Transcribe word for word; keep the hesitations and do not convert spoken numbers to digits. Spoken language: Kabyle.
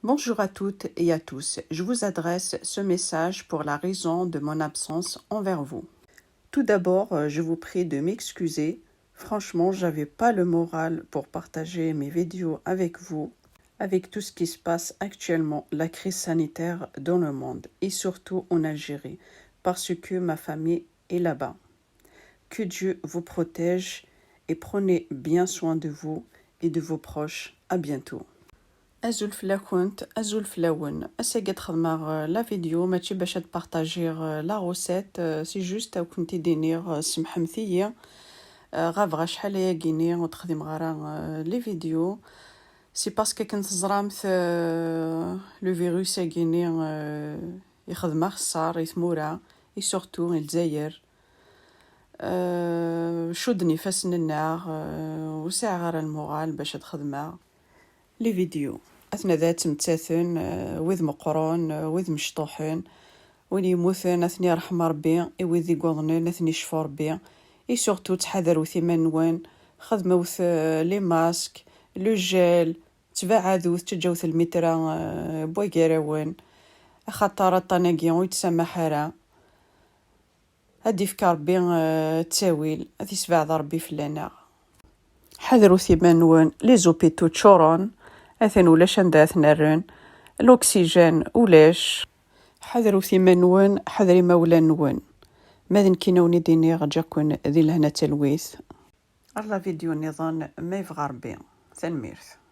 Bonjour à toutes et à tous. Je vous adresse ce message pour la raison de mon absence envers vous. Tout d'abord, euh, je vous prie de m'excuser. Franchement, j'avais pas le moral pour partager mes vidéos avec vous, avec tout ce qui se passe actuellement, la crise sanitaire dans le monde et surtout en Algérie, parce que ma famille est là-bas. Que Dieu vous protège et prenez bien soin de vous et de vos proches. À bientôt. Azul fell-akent, azul fell-awen. Ass-agi ad xedmeɣ, euh, la vidéo, mačči bac ad partagiɣ, euh, la recette, euh, c'est juste ad kent-id-iniɣ, euh, semḥemt-iyi. Euh, ɣabeɣ acḥal ayagi-ni ur d-xdimeɣ ara, euh, les vidéos. C'est parce que akken teẓramt, euh, le virus-agi-ni, euh, ixdem axeṣṣar i tmura, et surtout i Lezzayer. Euh, cudden ifassen-nneɣ, euh, ur sɛiɣ ara lmuɣal bac ad xedmeɣ les vidéos. Atna da ttmettaten, euh, wid meqqren, euh, wid mecṭuḥen, win yemmuten ad ten-yerḥem Rebbi, i wid d-iggwaḍnen ad ten-icfu Rebbi. Et surtout, ttḥadaret iman-nwen, xedmet, euh, les masques, le gel, ttbaɛadut, ttaǧǧawet lmitra, euh, n wagarawen, axaṭer aṭṭan-agi ur yettsamaḥ ara. Ad d-ifk Rebbi, eh, ttawil, ad isbeɛd Rebbi fell-aneɣ. Ḥadret iman-nwen, les hôpitaux ččuren, atan ulac anda ad ten-rren, l'oxygène ulac. Ḥadret iman-nwen, ḥader imawlan-nwen. Ma d nekkini ad wen-id-iniɣ, ǧǧiɣ-ken di lehna d talwit. Ar la vidéo nniḍen, ma yebɣa Rebbi. Tanemmirt.